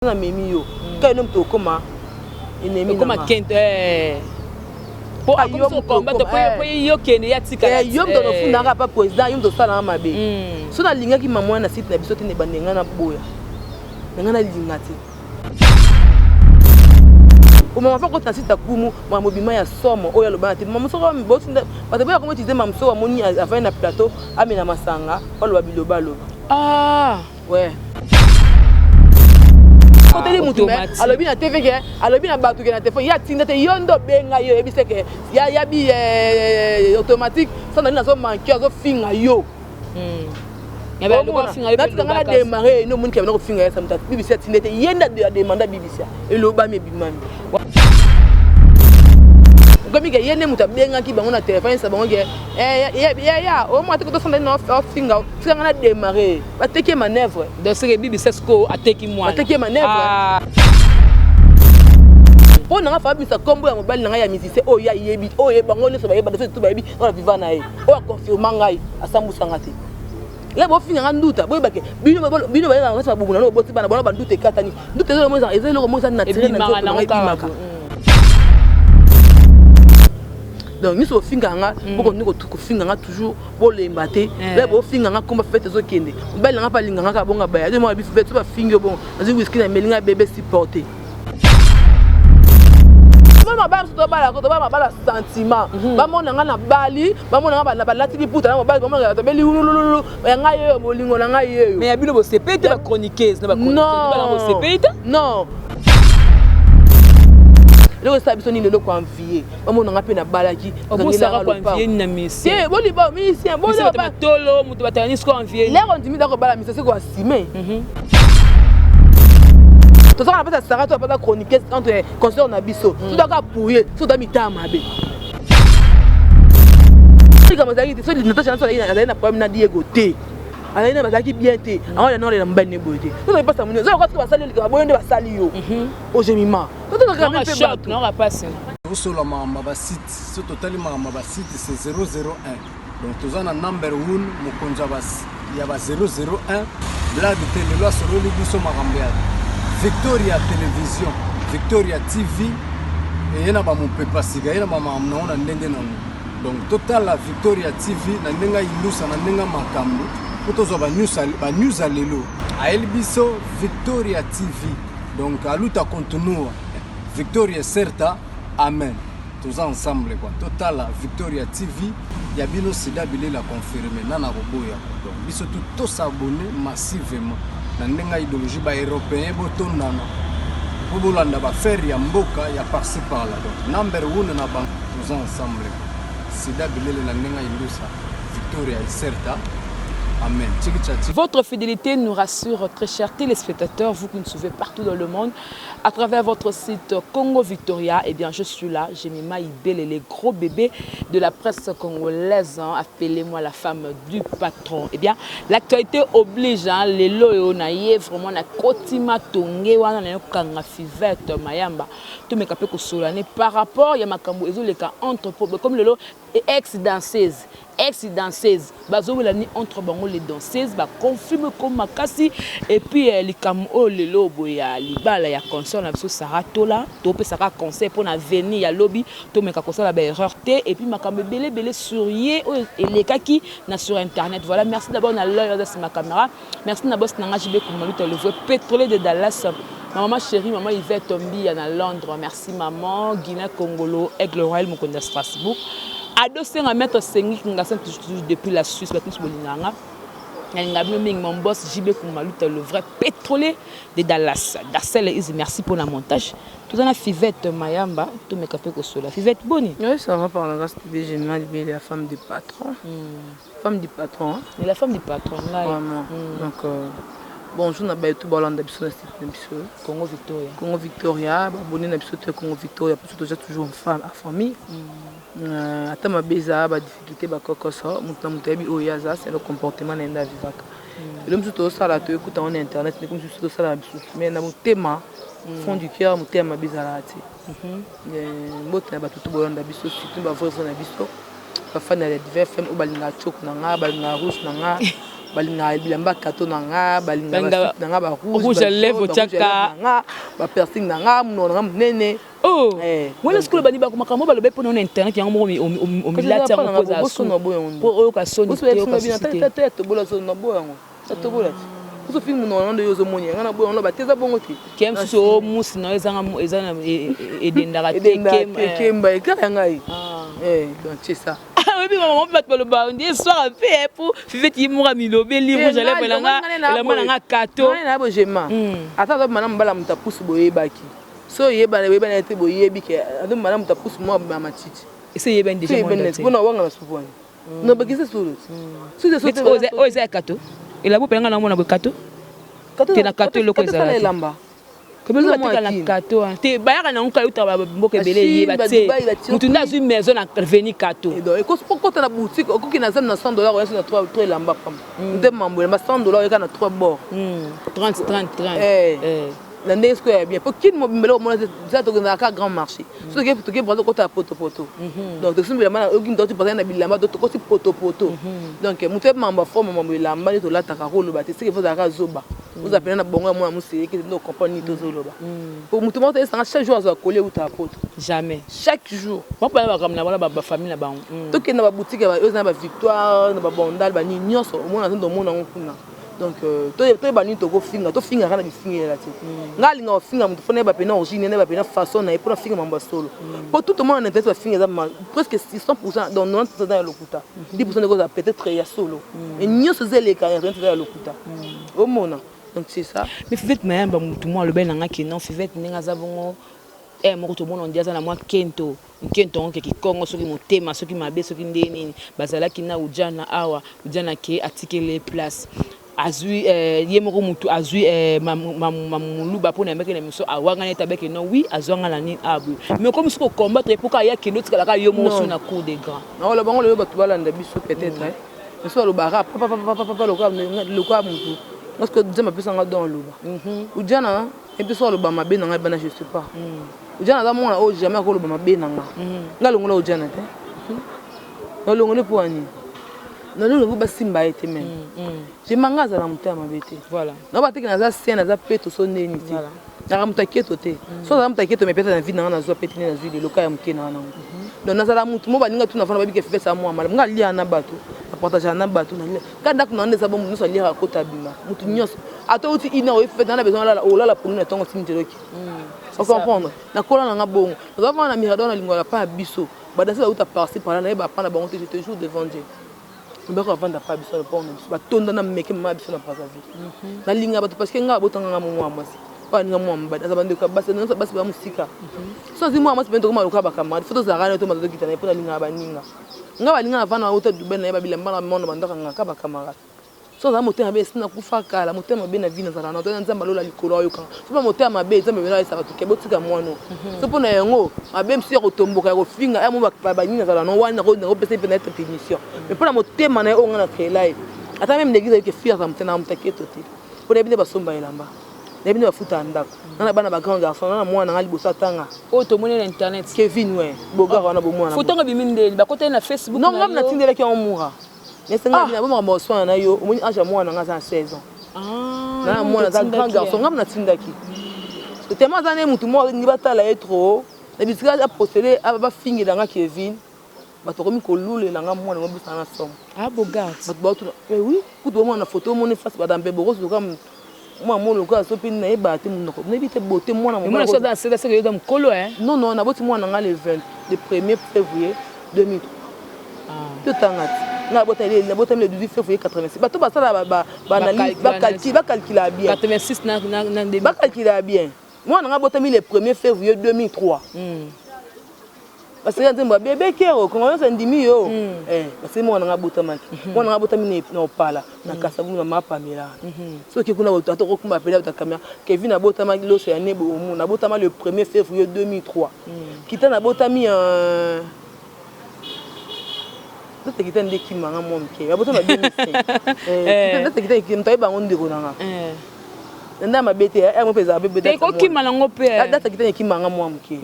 Namemi yo kaka yo moto okoma ennemi. Okoma kente po akomisi combattre po yo kende ya tikala. Yo moto nofundaka pa président, yo moto osalanga mabe. So nalingaki mama wana na site na biso te, ne bande ngai naboya na ngai nalinga te. Omama fa kota na site ya kumu makambo bima ya somo oyo alobana te. Mama soko botinda bato boya koma utiliser mama soko amoni avandi na plateau, amela masanga, aloba biloba aloba. Ah. Ouais, koteli mutu me alobi na TV ke alobi na bato ke na telefone ye atinda te. Yo nde obenga yo, oyebisa ke ya bi automatique sandali nazomanke, azofinga yo. Natikanga na démarre no omoni ke bana kofinga ye. Samuta BBC atinda te, ye nde ademanda BBC, elobami, ebimami, okomi ke ye nde moto abengaki bango na telefone, yesa bango ke ya omwa te kotosanda na ofinga. Tikanga na démarre, bateki ye manœuvre. Donc seke BBC sikoyo ateki mwana. Bateki ye manœuvre mpo nanga fa abimisa nkombo ya mobali na ngai ya musicien oyo ye ayebi, oyo bango nyonso bayeba, biso tu bayebi oyo aviva na ye, oyo aconfirma ngai asambusanga te. La bofinga nga nduta, boyebake bino bino bayebaka nyonso babubu na boti bana bona banduta ekatani. Nduta eza eloko moko eza naturel na nzoto na ngai, ebimaka. Donc nyonso bofinga nga, bokondi kofinga nga toujours, bolemba te. La bofinga nga komba fete ezokende, mobali na nga mpe alinga nga kaka bonga baya mwa biso fete. So bafingi yo bongo, nazwi whisky na meli nga bebe supporte. Mabala biso tobalaka, tobala mabala sentiment. Bamona nga na bali, bamona nga balati liputa na mobali, bamona tobeli wulululu ya ngai oyo, bolingo na ngai yeyo. Mais ya bino bosepeli te, bachroniqueuse na bachroniqueuse bosepeli te. Non, eloko esala biso nini lelo koenvie? Bamona nga mpe nabalaki. Obosaka koenvie na musicien? Te, boliba musicien. Tolo moto batala siko envie. Lero ndimi da kobala musicien, siko asime. Tozaka na mpesa Sara to apesa chroniqueuse entre consort na biso, tozaka appuye so toza mitama mabe. Likambo ezalaki te, so Natasha naso azali na problème na Diego te, azali na bazalaki bien te. Awa na olela mobali ne boye te, tozali mpasa monene oza lokola basali likambo boye nde basali yo ojemima. Tosola makambo ya basite. So totali makambo ya basite, c'est 001. Donc toza na number 1, mokonzi ya ba 001, blague te. Lelo asololi biso makambo ya Victoria Télévision, Victoria TV. Eye na bamopepa sika, ye na bamakambo nango na ndenge nango. Donc totala Victoria TV na ndenge ayindusa, na ndenge makambo mpo tozwa banews ya lelo. Ayeli biso Victoria TV. Donc a luta continua, victoria certa, amen. Toza ensemble quoi. Totala Victoria TV ya bino sida bilela confirme nana koboya. Donc biso tu tosabonner massivement na ndenge ya idéologie. Baeuropéen botondana mpo bolanda bafere ya mboka ya par-ci par-là. Donc number one na bango, toza ensemble quoi. Sida bilele na ndenge ya indusa, victoria certa, amen. Tchiki. Votre fidélité nous rassure, très chers téléspectateurs, vous qui nous suivez partout dans le monde, à travers votre site Congo Victoria. Eh bien, je suis là, Jemima Ibele, les gros bébés de la presse congolaise, hein, appelez-moi la femme du patron. Eh bien, l'actualité oblige, hein, les loyo, na ye, vraiment, na kotima tonge, wana, na kanga Fivette Mayamba, tout mes capés kosolane par rapport, ya makambo, ezoleka entre, comme le lot, ex danseuse, ex danseuse bazowela ni entre bango les danseuses, baconfirme ko makasi. Et puis likambo oyo lelo boye ya libala ya consort na biso Sara Tola, topesaka conseil mpona avenir ya lobi, tomeka kosala baerreur te. Et puis makambo ebele ebele sur ye oyo elekaki na sur internet. Voilà, merci d'abord na l'oeil aza nsima caméra, merci na boss na nga JB Kumaluta, le vrai pétrolier de Dallas, ma maman chérie, maman Yvette Mbia na Londres, merci maman Guinée Congolo, Aigle Royal, mokonzi ya Strasbourg, ado senga maître Sengi Kingasan toujours depuis la Suisse. Bato nyonso bolinganga, nalinga bino mingi. Mon boss JB Kumaluta, le vrai pétrolier de Dallas, Darcel Izi, merci pour la montage. Toza na Fivette Mayamba, tomeka mpe kosola. Fivette, boni? Oui, ça va par la grâce de Dieu. J'ai mal la femme du patron. Femme du patron. Hein? Mais la femme du patron, là. Vraiment. Donc, bonjour na bato balanda biso na site na biso. Congo Victoria. Congo Victoria, abonné na biso te Congo Victoria, parce que toza toujours en femme, en famille. Ata mabe eza, badifficulté, bakokoso, moto na moto ayebi oyo aza, c'est le comportement na ye nde avivaka. Elo mosusu tozosala, toyekuta ngo na internet, ndeko mosusu tosala na bisusu, mais na motema, fond du cœur, motema mabe ezalaka te. Mbote na bato to bolanda biso, surtout bavrai vrai na biso, bafani ya divers fm oyo balingaka choko na nga, balingaka rouge na nga. Balingaka bilamba kato na nga, balingaka Balingaka basuki na nga barouge, rouge à lèvres otiaka. na nga, bapiercing na nga, monoko na nga monene. Oh, Eh, wana donc, sikoyo bani makambo balobi mpona na internet yango moko omilati yango mpo ozala Bosolo na boyo yango. mpo oyoka soni te, oyoka susi te. Te, tobola so na boyo yango, tobola ti oso fili monoko na nde yo ozomoni yanga na boyo yango, loba te, eza bongo te. Ke mosusu o musi na yo ezanga eza na edendaka te. Edenda te, kemba ekaka ya ngai. Ah. Eh, donc c'est ça. Oyebi mama mpe bato baloba ndi soir mpe po Fivete ye moko amilobeli rouge à lèvres nanga, elamba nanga kato. Ngai na bojema, ata azobima na mobala moto apusi, boyebaki so oyebana, oyebana te, boyebi ke azobima na moto apusi mwa ya matiti. Ese eyebani déjà monde entier. Mpona wanga na supu wana nobakisa solo Neti oyo eza ya kato, elamba mpe nanga namona boye kato te, na kato eloko ezala te. Elamba. Kabelo batika na kato wana te, bayaka nango kaka euta bamboka ebele, eyeba te motu nde azwi maison na reveni kato. Okota na boutique, okoki na zame na 100 $, oyasi na 3 elamba pamba nde mambo elamba 100 $, oyeka na 3 bord. 30 30 30. Eh. Na ndenge sikoyo ya bien, po kini mobimba eloko omona eza, tokendaka kaka grand marché, so toke, toke braza, okota ya potopoto, donc tosimbi bilamba na oki moto ati na bilamba, to tokosi potopoto. Donc moto yebi mambo ya forme, mambo elamba nde tolataka, koloba te seke fo ozalaka zoba, oza pena na bongo ya mwana moseleki nde ocomprendre nini tozoloba, po moto moko toyesanga chaque jour azwa kole euta ya poto. Jamais. Chaque jour. Bapaya makambo na bango, bafamille na bango. Tokende na baboutique oyo eza na bavictoire, na babandal, banini nyonso omona, nde omona yango kuna. Donc toyeba nini tokofinga, tofingaka na bifingelela te. Ngai alinga kofinga moto fo nayeba pena origine, nayeba pena façon na ye mpona finga mambo ya solo, po tout omona na internet bafinga eza presque 600%, donc 90% eza ya lokuta, 10% ndeko eza peut-être ya solo, mais nyonso eza eleka na internet eza ya lokuta omona. Donc c'est ça. Mais Fivete Mayamba, motu moko alobeli nanga ke non, Fivete ndenge aza bongo moko tomona ondi aza na mwa kento nkento yango ke kikongo, soki motema, soki mabe, soki nde nini. Bazalaki na Ujana awa, Ujana ke atikeli place, azwi ye moko mutu azwi mamuluba mpona yambaki na miso, awangani ete abeki non, oui, azwanga na nini awa boye, mais okomi soki ocombattre mpoka aya kende otikalaka yo moko so na cour des grands. Naoloba bango lelo, bato balanda biso peut-être biso balobaka papapapapa lokola motu, parce que Nzambe apesanga don aloba. Ujana epe so aloba mabe na ngai bana, je sais pas. Ujana aza mwana oyo jamais akoloba mabe na nga. Nga longola Ujana te, nalongoli mpo wani nalongi mpo basimba ye te. Meme jemanga azala motema mabe te. Nao bateki naza sien, naza peto so ndeni te, naka moto aketo te. So azala moto aketo, mais peut-être na vie nanga nazwa pe te nde nazwi lelo ka ya moke na wana. Donc nazala motu mo baninga tuna fana babike fesa mwa malamu. Nga alia na bato, apartageaka na bato ka ndako na wana eza bo motu nyonso aliaka kota abima, motu nyonso ata outi ina oye fete na besoin olala, olala pongi na ntongo timi teloki ocomprendre. Nakola nanga bongo, naza vana na Mirador, na lingwala pa ya biso badanse bauta par-ci par-là, nayeba pa na bango te. Je te jure devant Dieu, mibako bavanda pa biso na lopango na biso, batonda na meke mama ya biso na Brazzaville. Nalinga bato parce que ngai abotanga nga mwa mwasi, oyo alinga mwa mobali, aza bandeko ya basi nyonso, basi baya mosika. So azwi mwa mwasi pene, tokoma lokola bacamarade, fo tozalaka na to mato tokita na ye, mpo nalingaka baninga. Ngai balinga na vanda bauta Dubai, nayeba bilamba na mona bandaka nga ka bacamarade. So azala motema mabe, esi nakufa kala. Motema mabe na vie nazala na to Nzambe alola likolo ayokanga. So mpo motema mabe, Nzambe bena ayesaka toke botika mwana. So mpo na yango mabe mosusu ya kotomboka, ya kofinga ya mo banini, nazala no wana nakopesa ye mpe na être punition. Mais mpo na motema na ye oyo nga na créela ye, ata même l'église ayeke fille aza motema na moto aketo te, mpo nayebi nde basomba elamba, nayebi nde bafuta ya ndako na na bana bagrand garçon na na mwana nga liboso atanga. Oyo tomoni na internet. Kevin we bogar wana bomwana. Foto yango ebimi ndeni bakotali na Facebook? Non, ngam natindelaki yango mura nesenga bina bomaka boswana na yo. Omoni age ya mwana nga aza na 16 ans na mwana aza grand garçon. Ngam natindaki tellement aza ne mutu moko alingi batala ye trop na bisika apostele, bafingelanga Kevin, bato bakomi kolulela mwana ngo bisana na somo. Ah, Bogart. Bato baotuna oui, kutu bomona na photo, omoni face bato mpe borosi loka mwana mo lokola so mpe nayeba te monoko, nayebi te beauté mwana. Mwana so aza seka seka, yoza mokolo hein. Non, non, naboti mwana nga le 20, le 1er février 2003. Totanga ti nga nabotami le 18 février 86. Bato basala baanalyse, bacalcula bien. 86 na Bacalcula bien, mwana nga abotami le 1er février 2003. Baseka nzembo ya bebe kero kongo nyonso endimi yo. Baseki mwana nga abotamaki, mwana nga abotami na Opala na Kasavubu na Mapamela. Soki kuna ata okokumba pele ya caméra, Kevin abotamaki loso ya nebo omona abotama le 1er février 2003. Kita nabotami date, kita nde ekimanga mwa moke, abotama 2005. Date kita moto ayeba yango, ndeko nanga nda mabe te, yango mpe ezala bebe. Kokima nango mpe. Date kita ekimanga mwa moke.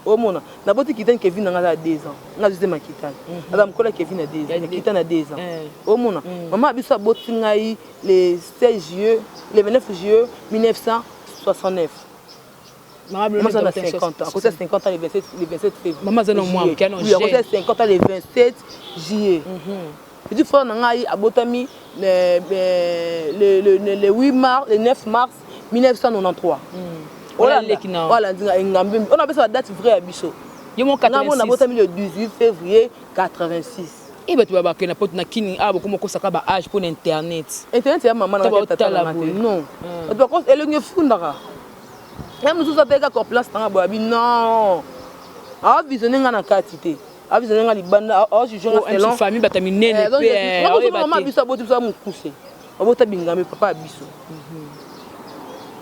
Omona naboti Kitani, Kevin nanga aza ya 2 ans, nga azwi te makitani, aza mokolo ya Kevin ya 2 ans, ya Kitani ya 2 ans. Omona mama ya biso aboti ngai le 16 juillet, le 29 juillet 1969. Mama aza na 50 ans, akoti ya 50 ans le 27, le 27 février. Mama aza na mwa moke, ana. Oui, akoti ya 50 ans le 27 juillet. Petit frère na ngai abotami le 8 mars, le 9 mars 1993. Olandi nga engambe oyo napesa badate vrai ya biso. Yo mo? Nga mo nabotami le 18 février 86. E bato bakende na poto na kini awa, bokoma okosaka ba âge mpo na internet. Internet ya mama na tata na te, non. Bato bakos elongi efundaka ya mosusu, ateka corpulence nanga boye, abi non, avisionne nga na kati te, avisionne nga libanda, ajuge nga selon famille, bato ya minene mpe. Mama biso aboti biso ya mokuse, abota bingame, papa ya biso,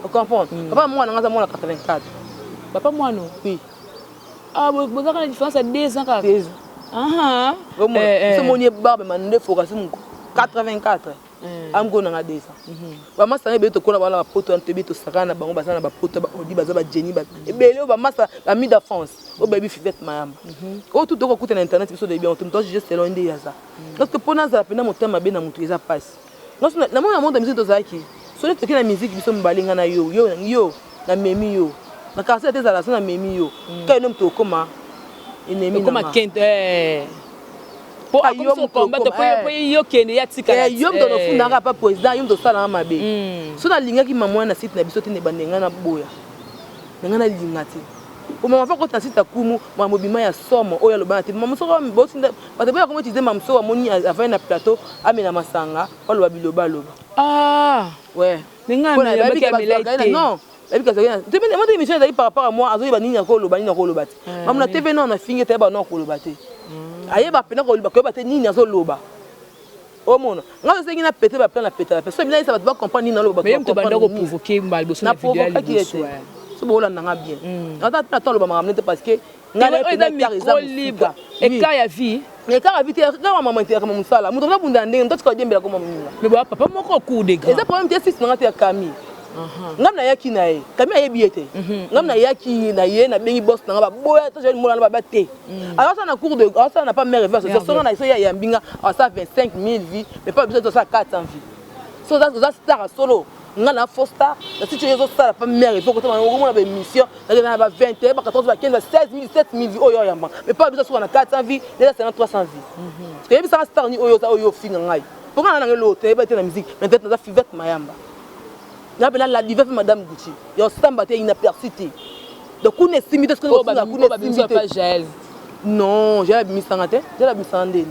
ocomprendre? Papa mwana nga aza mwana 84. Papa mwana? Oui. Ah, bozaka na différence ya 2 ans kaka? 2 ans. So moni ebarbe mandefu kasi 84, amko nanga 2 ans. Bamasa na ebele tokola bana bapoto wana, toyebi, tosakana na bango, baza na bapoto, baodi, baza bajeni ebele oyo bamasa bamida France oyo bayebi Fivete Mayamba oyo tu tokokuta na internet. Biso toyebi yango te. Moto ajuge selon nde aza, parce que mpo nazala mpena motema mabe na motu eza mpasi. Namoni na monde ya musique tozalaki, soki toki na musique biso mibale, nga na yo, yo namemi yo na quartier te, ezala so namemi yo kai no moto okoma ennemi. Okoma kente po po yo kende ya tikala. Yo moto nofundaka pa président, yo moto osalanga mabe. So nalingaki mama wana na site na biso te, nde bande ngai naboya na ngai, nalinga te. Po mama fa kota na site ya kumu, makambo bima ya somo oyo alobana te. Mama soko botinda bato boya komo utiliser mama, soko amoni avandi na plateau, amela masanga, aloba biloba aloba. Ouais. Non, moto émission ezali par rapport à moi, azoyeba nini akoloba, nini akoloba te. Mamu na TV non, nafingi te, ayeba no akoloba te, ayeba mpena koloba, koyeba te nini azoloba. Omona nga tosengi na pete baplan na pete bape so bina yesa bato bacomprendre nini naloba. Naprovokaki ye te. So boolanda nga bien, ata ata aloba makambo nete, parce que ngai écart ya vie. Écart ya vie te, kaka mama etelaka mosala, moto azobunda ndenge moto atika odiembela koma moninga. Mais boya papa moko cour de grand. Eza problème te, sisi nanga te ya Kami. Ngam nayaki na ye, Kami ayebi ye te. Ngam nayaki na ye, nabengi boss nanga, baboya to molana baba te. Azosala na cour de, azosala na pa mare vie, songa na so ya yambi nga, asala 25 000 vues, mais pa biso tosala 400 vues. So oza star solo, nga na faux star na siti oyo ezosala pa mare vie, okotama okomona baémission na ba 21, ba 14, ba 15, ba 16 000, 7 000 vues oyo oyamba, mais pa biso asuka na 400 vues, neza sena 300 vues. Toyebisaka star ni oyo oza oyo ofinga ngai mpo nga na nanga eloko toyeba te na musique. Mais peut-être naza Fivette Mayamba, nga mpena la diva mpe madame Gucci ya osamba te, inaperçu te. Donc kuna esimbi te, soki kuna esimbi te, non, Jael abimisanga te. Jael abimisanga ndeni?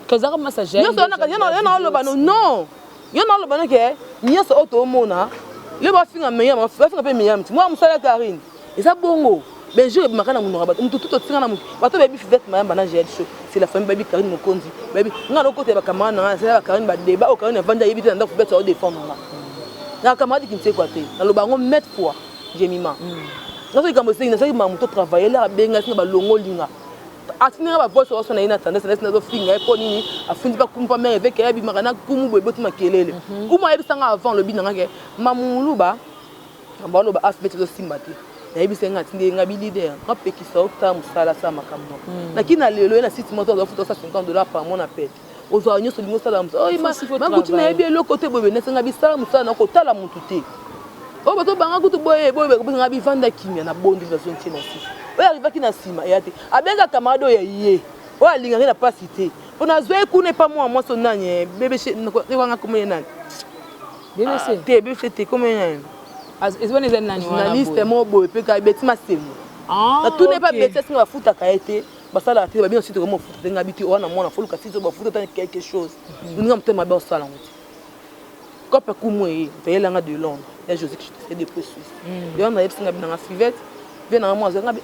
Tozalaka masa Jael. Nyonso yo na oloba no, non, yo na oloba noke nyonso oyo toomona le bafinga Miriam, bafinga mpe Miriam ti mwana mosala ya Karine, eza bongo. Benjour ebimaka na monoko ya bato, motu tu totinga na motu, bato bayebi Fivette Mayamba na Jael Show, c'est la famille. Bayebi Karine Mokonzi, bayebi nga na okota ya bacamarade na nga, nasala bakarine badeba oyo Karine avandi, ayebi te na ndako. Fivette aodefendre nga na camarade kinsekwa te, naloba yango maintes fois. Jemima nga soki likambo esengi, nasalaki makambo to travailler lere, abenga singa balongolinga, atindinga bavoice oso na ye na tendance nasi nazofinga ye mpo nini afundi mpa kumu mpa mare eveke ye abimaka na kumu boye, eboti makelele. Kumu ayebisanga avant, alobi nanga ke mamumuluba baloba afibeti ezosimba te. Nayebisa nga, atindi nga bi leader ngapekisa otala mosala, asala makambo naki na lelo ye na site moko azofuta 150 $ par mois na pete, ozwaka nyonso olingi osala mosala makuti, nayebi eloko te boye, nasenga bisala mosala na kotala motu te oyo bato banga kutu boye boye, nga bivanda kimia na bondi, nazontie na site oyo arrivaki na nsima eya te. Abenga camarade oyo ya ye oyo alingaki na mpasi te, mpo nazwa ye kuna epa mwa mwasi nani, bebe wanga, kombo ye nani? BBC. Te, BBC te, kombo ye nani? Wana eza nani? Journaliste moko boye mpe kaka Beti Masemo. Natuni epa Beti, asinga bafutaka ye te, basalaka te, babino site komo ofuta te. Nga bi te, wana mwana foluka site oyo bafuta ta quelque chose, oninga motema mabe osala yango te. Kope kumu eye toyelanga de Londres ya José que depuis Suisse, yo nayebisinga binanga Fivette vie nanga mwa azanga bi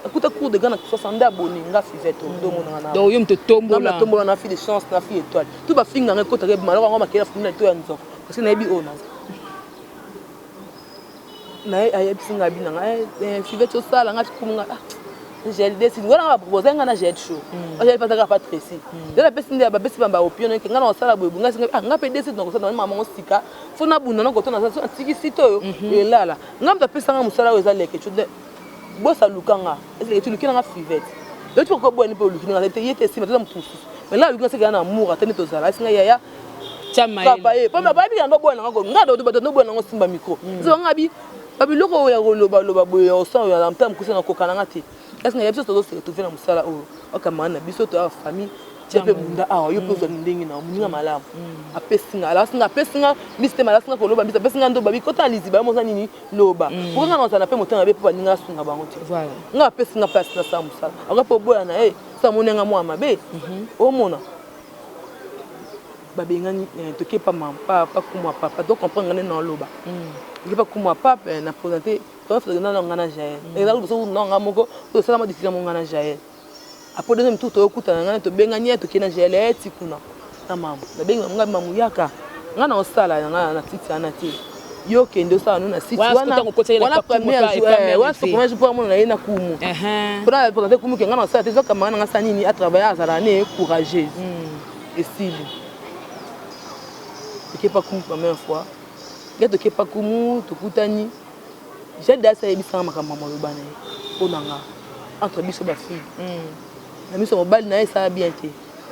akuta cour de grand na 62 abonné. Nga Fivette ndomonanga na Donc yo moto tombola. Tombola na fille de chance, na fille étoile, tout bafinganga ekotaka maloko yango makela fumi na to ya nzoko, parce que nayebi oyo naza naye. Ayebisi nga binanga Fivette osala nga kumu nga Gel desi wana nga bapropose nga na Gel Show, Gel pasaka pa Tracy nde napesi nde bapesi ba opinion ke nga na kosala boye. Nga singa nga mpe desi na kosala mama ngo sika fo nabunda na kotona so natiki site oyo elala. Nga moto apesanga mosala oyo eza leke. Boss aluka nga, est-ce que tu luki nga Fivette? Yo tu ko boya ni pe oluki nga te ye te sima toza mutu mosusu. Mais là aluki nga seka na amour ata nde tozala. Est-ce nga yaya Tia mayele. Travailler. Po ba bayebi yango boya na nga ko nga do bato no boya na ngo simba micro. Zo nga bi ba biloko oyo ya koloba loba boye ya osala ya mta mokusa na koka na nga te. Est-ce nga ya biso tozo se retrouver na mosala oyo. Okamana na biso to famille. Tia mpe bunda awa yo mpe ozwa ndenge na moninga malamu. Apesi nga, alasi nga, apesi nga mbisi te, malasi nga koloba mbisi, apesi nga ndo babi kota na liziba yo moza nini loba. Pourquoi nga nazala mpe motema mabe mpo baninga asunga bango te. Nga apesi nga place nasala mosala. Akoki mpe oboya na ye, so amoni nga mwa mabe. Omona. Babengani toke pa mama pa pa kumu ya papa to comprendre nga nde naoloba. Toke pa kumu ya papa na présenter première fois na nga na Jael. Eza liboso na nga moko tosala ma décision mo nga na Jael. Après deuxième tour tokutana nga tobengani ye toke na Jael eh ti kuna na mama. Nabengi nga mamu yaka. Nga na osala na nga na site wana te. Yo kende osala no na site wana. Wana première jour, wana premier jour pour mona na ye na kumu. Mpona présenter kumu ke nga na osala te zoka mama na nga sala nini a travailler azala ne courageuse. Esili. Toke pa kumu première fois. Nge toke pa kumu tokutani. Jael dasi ayebisanga makambo ya maloba na ye mpo na nga entre biso ba fille. Na miso mobali na ye esala bien te.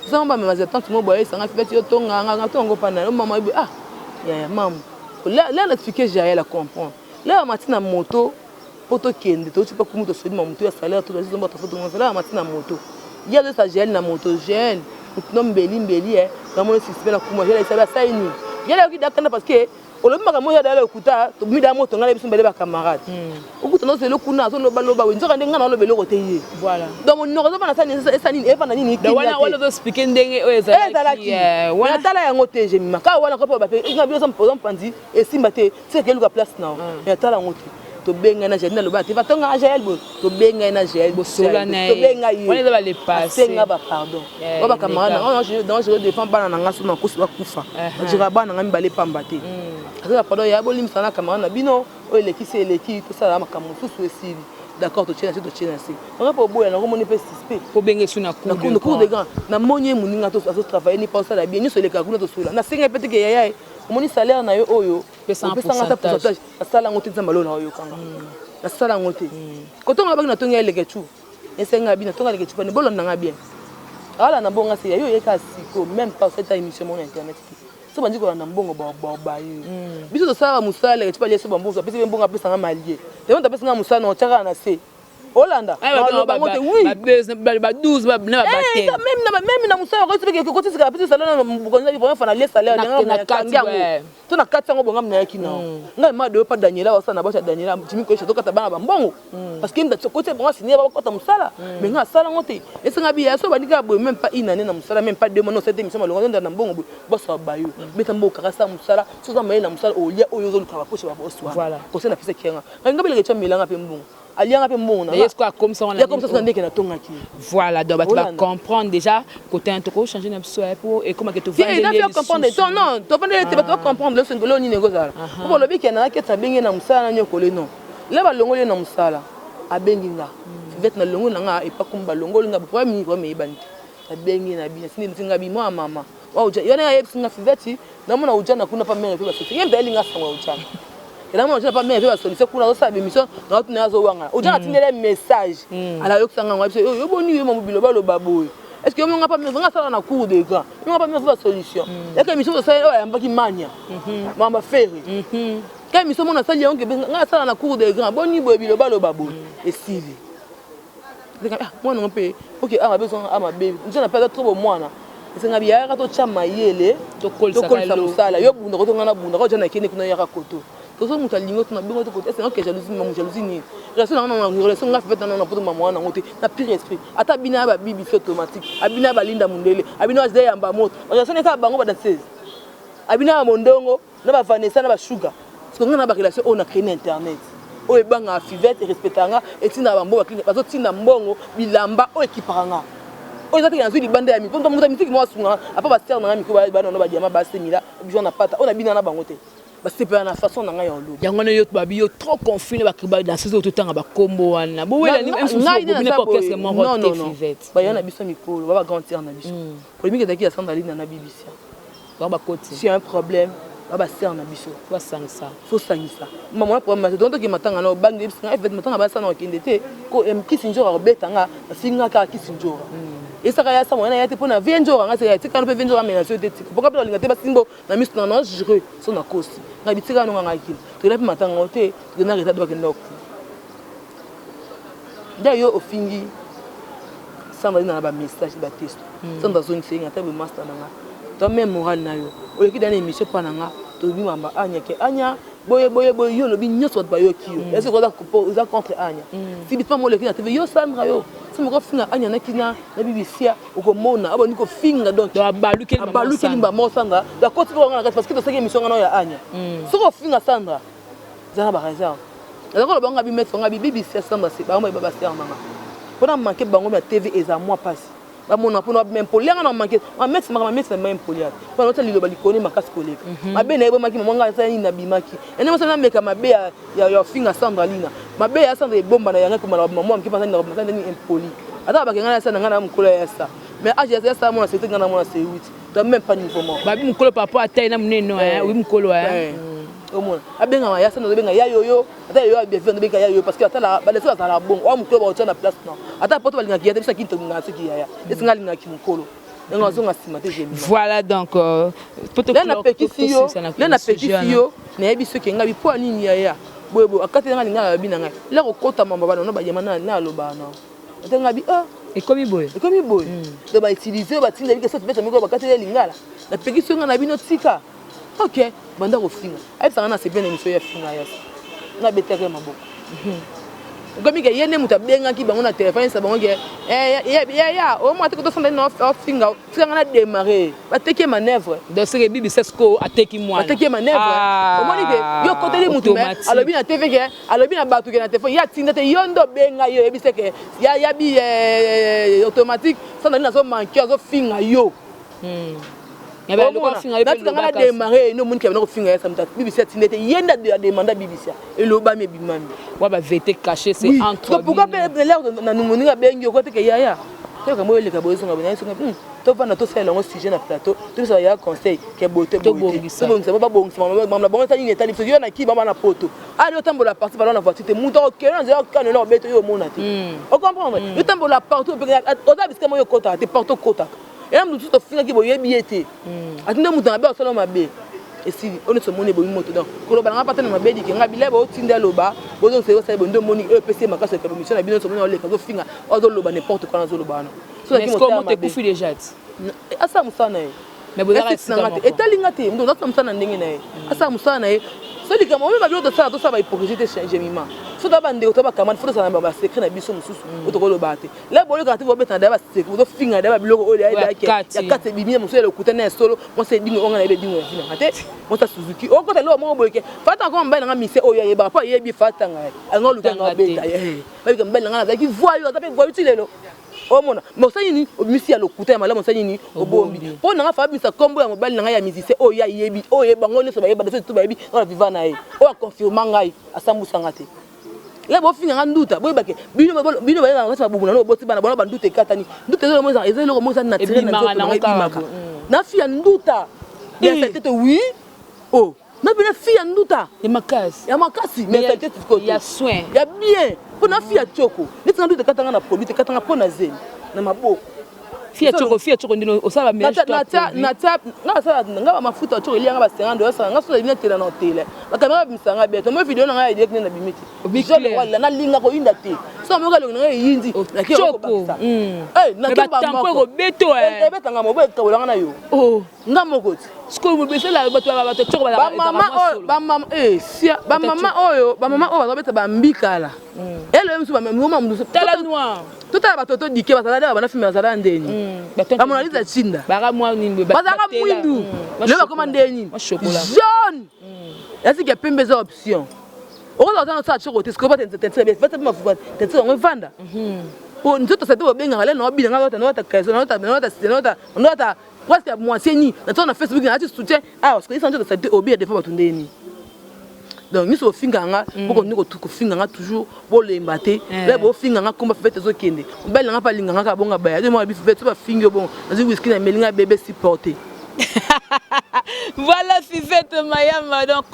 Osanga ba mema tante mo boye esanga fibeti yo tonga nga nga tongo pa na yo mama ah yaya mamu. Là là na expliquer Jael a comprendre. Là mati na moto po tokende touti pa kumu tosoli ma moto ya salaire to zomba to foto salaire mati na moto. Ya zo sa Jael na moto Jael no mbeli mbeli eh na mono suspect na kumu Jael esala sai ni. Jael ayoki dakanda parce que olobi makambo oyo adala lokuta mida moto ngai na biso mbele ba camarade. Okuta no zelo kuna azoloba loba we nzoka nde ngai na oloba eloko te ye. Donc monoko ezofanda sani esa nini efanda nini kimia te. Wana ozo expliquer ndenge oyo ezalaki. Wana tala yango te Jemima. Kaka wana kopo ba pe nga biso mpoza mpanzi esimba te tika ke luka place na. Mais tala yango te. Tobenga na Jael naloba te batonga Jael bo tobenga na Jael bosola na ye. Tobenga ye. Wana eza ba le passé. Asenga ba pardon. Ba ba camarade na nga dans je défends bana na nga so na kosi bakufa. Jira bana nga mibale pamba te. Asenga pardon ya bolimisa na camarade na bino oyo elekisi eleki tosala makambo mosusu esili. D'accord totie na se totie na se. Nga po boya na komoni pe suspect. Kobenga esu na cour de cour de grand. Na moni ye moninga to azo travailler ni pas osala bien nyonso elekaka kuna tosola. Nasenga pe te ke yaya omoni salaire na yo oyo opesanga ata pourcentage nasala yango te nzambe alola oyokanga. Nasala yango te. Kotonga baki natongi ya eleke chu. Esenga bino tonga eleke chu pani bolanda nga bien. Ala na bonga se ya yo yeka siko même pas cette émission mon internet te. So bandi kolanda mbongo ba ba ba yo. Biso tosala mosala eleke chu pali so bambongo apesi mbongo apesanga malie. Tellement apesanga mosala na otiaka na se. Olanda baloba ngo te oui. Ba 12 ba na ba te. Même na mosala ko soki ko tisika apesi salaire na bokonzi première fois na lie salaire na kangi yango. To na kati yango bonga mnayaki na. Ngai ma de pa Daniela wasala na boîte ya Daniela Jimmy Koyesha tokata bana ba mbongo. Parce que ndati kote bonga signer ba kota mosala. Mais nga asala ngo te. Esenga bi ya so bandika boye même pas une année na mosala même pas 2 mois non cette émission malonga nda na mbongo boye bosa ba yo. Beta mboka kaka sa mosala so za mayele na mosala olia oyo ozoluka ba poche ba boss wana. Conseil na pesa kianga. Nga beleke cha melanga pe mbongo. Alianga pe mbongo na. Est-ce que comme ça on a comme ça ndeke na tongaki. Voilà donc bato ba comprendre déjà côté un toko changer na biso pour et comment que tu vas aller comprendre non non to vendre te bato ba comprendre le sengelo nini ekozala. Po lobi ke na keta benge na musala na nyokole non. Là ba longoli na musala abengi nga. Fivette na longoli na nga et pas comme ba longoli nga problème ni problème eyebani te. Abengi na bi sindi ntinga bi moi mama. Wa uja yona yebisi nga Fivette na mona uja na kuna pa mère pe ba sosi. Yembe elinga sango uja. Ela mona uja pa mère pe ba solution kuna osala émission na tuna azo wanga. Uja atindele message. Ala yokisanga ngo biso yo boni yo mamu biloba loba boye. Est-ce que yo nga pa mère nga sala na cour de grand. Yo nga pa mère ba solution. Yaka émission so sala oyo ayambaki mania. Mamba ferre. Ka émission mona sali yango nga sala na cour de grand. Boni boye biloba loba boye. Esili. Ah mwana mpe OK ah mabe songa ah mabe. Nzona pe trop mwana. Esenga bi yaka to cha mayele tokolisa mosala yo bunda koto nga na bunda ko jana kende kuna yaka koto. Tozo mutu alingo tuna bengo to koto esenga ke jalousie mamu jalousie ni. Relation na na relation nga fait na na poto mamu wana ngote na pire esprit. Ata bina ba bibi c'est automatique. Abina ba linda mundele, abina ba yamba moto. Relation ka bango ba danseuse. Abina ba mondongo na ba Vanessa na ba Sugar. Parce que nga na ba relation oyo na créer na internet. Oyo ebanga Fivette respectanga etinda ba mbongo baklinga bazotinda mbongo bilamba oyo ekipaka nga. Oyo eza te nazwi libanda ya miko moto ya misiki moko asunga apa ba sœur na nga miko ba na ba diamant ba semila biso na pata oyo na bina na bango te. Basepela na façon na ngai ya oloba. Yango wana yo babi yo trop confus na ba danseuse oyo totanga ba kombo wana. Bowela ni bobina pa orchestre moko te Fivette. Baya na biso mikolo ba ba grande sœur na biso. Polémique ezalaki ya Sandra Lina na BBC. Ba bakoti. Si un problème. Ba ba sœur na biso. Basangisa. Faut sangisa. Mama na problème donc toki matanga na obangi yebisa nga evet matanga ba sana okende te ko kisi njora obeta nga afinga kaka kisi njora. Esaka ya sama ya te pona vie njora nga se ya tika no pe vie njora mena so te tika. Pourquoi pe olinga te basimbo na miso na na jure so na kosi. Nga bitika no nga kila. Tokenda pe matanga te, tokenda retard bakenda ku. Nde yo ofingi Sandra na ba message ba texto. Sandra azongisa ye nga ata boye master na nga. Toi même moral na yo. Oleki da na émission pa na nga tolobi mamba Anya ke Anya boye boye boye yo olobi nyonso bato bayoki yo. Est-ce que oza oza contre Anya? Si bituma mo oleki na TV yo Sandra yo. Soki moko finga Anya na kina na bibisia okomona abandi kofinga donc abalukeli abalukeli mbama Sandra. Akoti mpe nga na kati parce que tosaki émission nga na ya Anya. Soki ofinga Sandra eza na ba réserve naza koloba nga bi maître nga bi bibisia Sandra se bango ba ba sœur nanga mpona manke bango na TV eza mwa pasi bamona mpona impoli nga na manke ma maître maka ma maître na impoli ate mpona nota liloba likoni makasi koleka mabe na ye bomaki mama nga asala nini nabimaki ene mosala nameka mabe ya ya finga Sandra Lina mabe ya Sandra ebomba na yanga komala mama mke mpona na nini impoli ata bakenga na sa na nga na mokolo ya sa mais âge ya sa mona c'est nga na mona c'est 8 toi même pas niveau moko. Babi mokolo papa atai na monene oui mokolo. Omona abengaka ya Sandra, azobenga ya yoyo, ata yoyo abevi, azobenga ya yoyo parce que atala balesi bazala bongo oyo mokolo bakotia na place na ata poto balingaki ya te. Biso akini tolingaka soki yaya esi nga alingaki mokolo ndenge azonga nsima te. Voilà, donc nde napekisi yo, nde napekisi yo, nayebi soki ngai mpo nini yaya boye boye akati nanga lingala babi na ngai la kokota mamba bana no bayema na alobaka na ate ngai bi ah. Ekomi boye. Ekomi boye, donc bautilize oyo batinda bike soki beta moko bakati ya lingala. Napekisi yo ngai na bino tika. Ok, banda kofinga ayebisanga na sepe na émission ya finga yasi nga betaka ya maboko. Okomi ke ye nde moto abengaki bango na telefone, yebisa bango ke yaya omwa te kotosanda nini ofinga tika nga na démarre bateki ye manœuvre. Donc seke bibisa sikoyo ateki mwana. Bateki ye manœuvre. Omoni ke yo okoteli motu me alobi na TV ke alobi na bato ke na telefone ye atinda te. Yo nde obenga yo oyebisa ke yabi automatique Sandra nini azomanke azofinga yo. Natikanga na démarre no omoni ke bana kofinga ya samuta bibisi atinda te, ye nde ademanda bibisi elobami ebimami. Wa ba vérité cachée, c'est entre pourquoi mpe l'air na moninga abengi oko te ke yaya toyoka boyo eleka boyo ezonga boye naye tovanda tosalela yango sujet na plateau, topesa ya conseil ke boye te boye te tobongisa babongisa mambo na bango etali nini etali biso yo na ki bama na poto ali otambola parti balo na voiture te moto akokende na nzela okanola obete yo omona te ocomprendre yo tambola partout oza bisika moko okotaka te partout okotaka eya moto mosusu tofingaki boyebi ye te atinde moto mabe asala mabe esili oyo nyonso omoni ebomi moto. Donc koloba nanga pata na mabe dike nga bilai baotinda aloba bozongisa osali boye nde omoni oyo epesi ye makasi oleka émission na bino nyonso omoni oleka azofinga azoloba n'importe quoi nazoloba wana. Ekufi déjà ti. Asala mosala na ye nanga te etali nga te. Moto azasala mosala na ndenge na ye, asala mosala na ye. So likambo oyo babilo tosala tosala bahypocrisie te. Jemima so toa bandeko to bakamani fo tosala na basecret na biso mosusu oyo tokolobaka te. La bolekaka te bobetana daya basecret bozofinga daya babiloko oyo ya kati ebimi ya mosusu ya lokuta na ya solo. Mwasi edingo oyo nga nayebi edingo ya vi nanga te, mwasi ya Suzuki okota eloko moko boye ke fatanga koma mobali nanga mise oyo ayebaka mpo ayebi fatanga anga oluka nga obeta babika mobali nanga nazalaki voyou aza mpe voyou ti lelo omona. Mais osali nini? Obimisi ya lokuta ya malamu osali nini? Obombi mpo nanga fa abimisa nkombo ya mobali na ngai ya musicien oyo ayebi oyo bango nyonso bayeba biso tu bayebi oyo aviva na ye oyo aconfirma ngai asambusanga te. La bofinga nga nduta boyebake bino bino bayebaka kasi mabubu na oboti bana bona banduta ekatani nduta eza eloko moko eza naturel na nzoto nanga ebimaka na fi ya nduta ya saleté te. Oui, oh na bino fi ya nduta. Ya makasi. Ya makasi mais saleté te. Ya soin. Ya bien mpo na fi ya tioko neti nga nduta ekatanga na produit ekatanga mpo na zemi na maboko. Fi ya tioko, fi ya tioko ndino osala mélange. Nga nasala nga bamafuta ya tioko elianga ba 50 osala nga so na tela na tele bakamera babimisa nga bien tomo video na ngai ya direct nde nabimi te wala nalinga koyinda te so namoka elongi na ngai eyindi. Ekobeto. Ebetanga mobo ekabolanga na yo nga moko ti. Sikoyo bato bato tioko. Bamama oyo bamama sia bamama oyo bamama oyo bazobeta bambikala elo mosusu bamama mosusu. Tala noir. Totala bato to dike bazala nde babanda filme bazala ndeni bamonalisa cinda bazalaka mwindu lelo bakoma ndeni jaune yasiki ya pembe eza option okozala oza nosala tioko te sikoyo teinture mafuta teinture yango evanda po nzoto sate bobengaka le naobina nga nota kaison nota nota presque moitié ni na na Facebook nalati soutien awa sikoyo isa nzoto sate obina defo bato ndeni. Donc nyonso bofinga nga bokondi kofinga nga toujours bolemba te la bofinga nga komba fete ezokende mobali na nga mpe alinga nga kaka bonga baya de mwa bifu fete so bafingi yo bongo nazwi whisky na meli nga bebe supporter. Voilà Fivette Mayamba, donc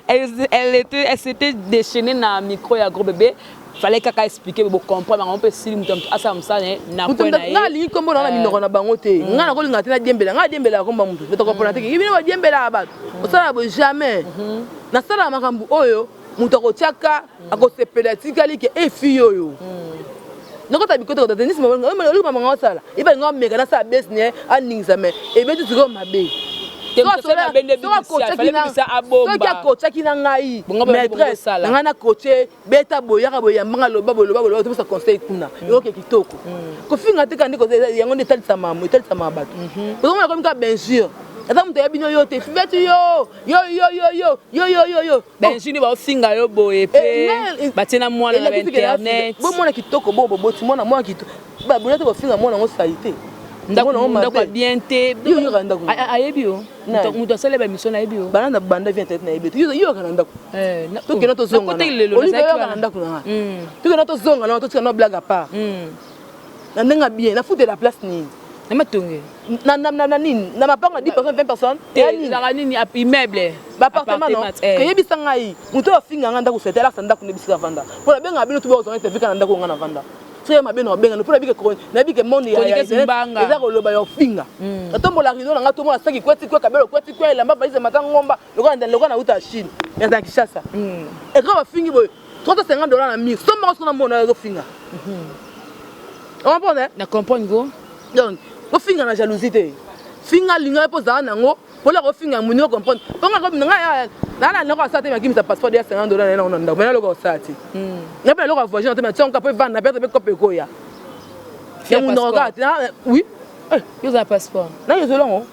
elle était, elle s'était déchaînée na micro ya gros bébé. Fallait kaka expliquer bo comprendre bango mpe sili moto asala mosala na Moto kwe na ye. Nga alingi nkombo na nga na minoko na bango te. Nga nakolinga te nadiembela, nga adiembelaka komba motu tokompona te. Bino badiembelaka bato osala boye, jamais nasalaka makambo oyo moto akotiaka akosepela. Etikali ke efi oyo nakota bikota kota te nisi olinga osala ye balinga omeka nasala bese ne aningisa me ebeti sikoyo mabe. Te, moto asala mabe nde bibisa, fallait bibisa abomba. Soki akotiaki na ngai Bongo ba- bongo maîtresse osala. na ngai na coache beta boye, yaka boye, yambanga, loba boye, loba boye, loba, topesa conseil kuna, eyoke kitoko. Kofinga te kandi yango nde etalisama bato. Ozomona komi kaka benjure, ata moto ayebi no yo te, Fivete yo yo yo yo yo yo yo yo yo. Benjini baofinga yo boye mpe batie na mwana na bainternet. Bomona kitoko bo boboti mwana, mwana kitoko, babola te, bofinga mwana yango sali te. Ndako ya bien te. Yo yoka ndako. Ayebi yo, moto asali bamission ayebi yo. Bana na banda vi internet nayebi te. Yo yoka na ndako, tokenda tozonga, yoka na ndako na nga, tokenda tozonga na totika na blague à part na ndenge ya bien. Nafutela place nini? Na matonge. Na nini, na mapango ya 10 personnes, 20 personnes. Ezalaka nini, immeuble? Baappartement non. Koyebisa ngai moto oyo afinga ngai ndako sete alakisa ndako nde bisika vanda mpo nabengaka bino tu bakozanga interview kaka na ndako. Nga na vanda soki ya mabe na obengana mpo nayebi ke monde eza koloba ya ofinga. Natombola rideau na ngai, tomona saki kweti kwe kabelo kweti kwe elamba valise mata ngomba lokola nauta ya Chine eza na Kinshasa. Eka bafingi boye 350 $ na mur so moko, soki namona ezofinga, comprendre? Na comprendre go. Donc ofinga na jalousie te, finga alinga mpo ozala nango mpona kofinga moni ocomprendre mponga ngai naa na eloko asala te. Makimisa passeport ya 50 $ na ye nango na ndako, mai eloko osala te. Nga mpe eloko ya voyage na te, mationka mpo evanda mpe mpe kope ekoya ya monoko kaka te, oui. Yo ozala passeport? Nani ezolongo?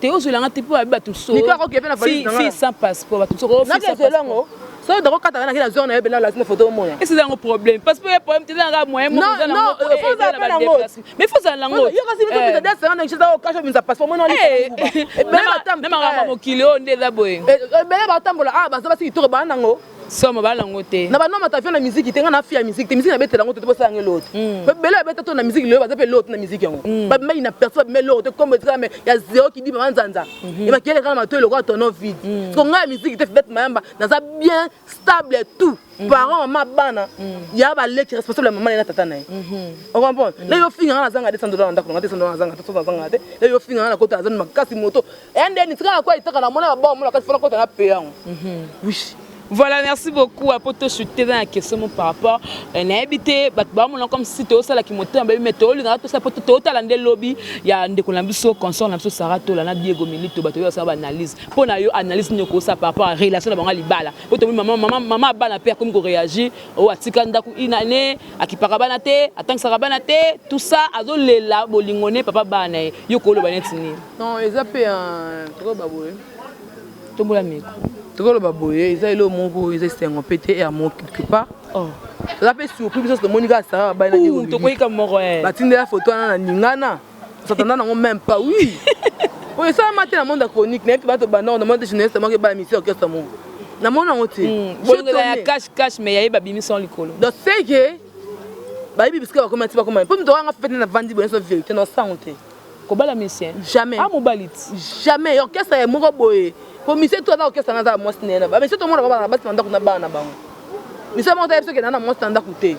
Te, ozwelanga te mpo bayebi bato. Miko akoki mpe na valise na nga. Fille sans passeport, bato soko. Naki ezolongo soki dokokata nga naki na zone na yo bena olasi na photo omona. Ese eza yango problème, passeport ya problème te, eza nanga moyen moko. Non, non, faut ozala mpe nango. Mais faut ozala nango. Yo kasi biso bisa de 50 ngi okasha bisa passeport mona. Na makambo mokili oyo nde eza boye. Ebele batambola ah baza basi kitoko baa nango. Somo baa nango te. Na banoma tafio na musique te, nga na fia musique te, musique nabetela yango te, tosala yango eloko te. Ebele babeta to na musique lelo, baza mpe eloko te na musique yango. Babimaki na personne, babima eloko te, kombo etikala me ya zéro kidi mama nzanza emakele kaka na matoi lokola tonneau vide. Siko ngai ya musique te, Fivete Mayamba, naza bien stable, tout parent, mama bana ya baleki responsable ya mama na ye na tata na ye, ocomprendre? Na yo finga nga nazanga 200 $ na ndako nanga, 200 $ nazanga te, soso nazanga te. Na yo finga nga na kota aza makasi moto eya ndeni tikaka kwa etaka na mona babao mona kasi fona kota na pe yango, oui. Voilà, merci beaucoup. Apo to chuter dans la question mo par rapport nayebi te bato bamona comme si tozosalaki motema bayebi me tolingaka tosala po totala nde lobi ya ndeko na biso, consort na biso Sara Tola na Diego Milito. Bato oyo basala baanalyse mpo na yo, analyse nini okosala par rapport à relation na bango ya libala? Po tomoni mama, mama, mama bana mpe akomi koréagir oyo atika ndako inane, akipaka bana te, atangisaka bana te, tout ça, azolela bolingo ne papa bana na ye. Yo koloba neti nini? Non, eza mpe tokoloba boye. Tombola micro. Tokoloba boye, eza eloko moko eza esengo mpe te ya mo quelque part. Toza mpe surpris biso, tomoni kaka Sara babali na Tokoyika moko. Batindela photo wana na ningana satanda nango même pas, oui. Oyo esalama te na monde ya chronique, nayebi bato banda na monde journaliste moko ebala misi orchestre moko, namoni yango te. Bolingela ya cash cash, mais yaye babimisa likolo. Donc c'est que bayebi bisika bakoma ti bakoma mpo moto wanga fete na vandi boye nyonso, vérité na osango te. Kobala musicien? Jamais. Ah, mobali ti. Jamais orchestre ya moko boye po musicien to aza orchestre na aza mwasi na ye na bamisia tomona babana basi na ndako na bana na bango. Musicien moko tayebi soki na na mwasi na ndako te.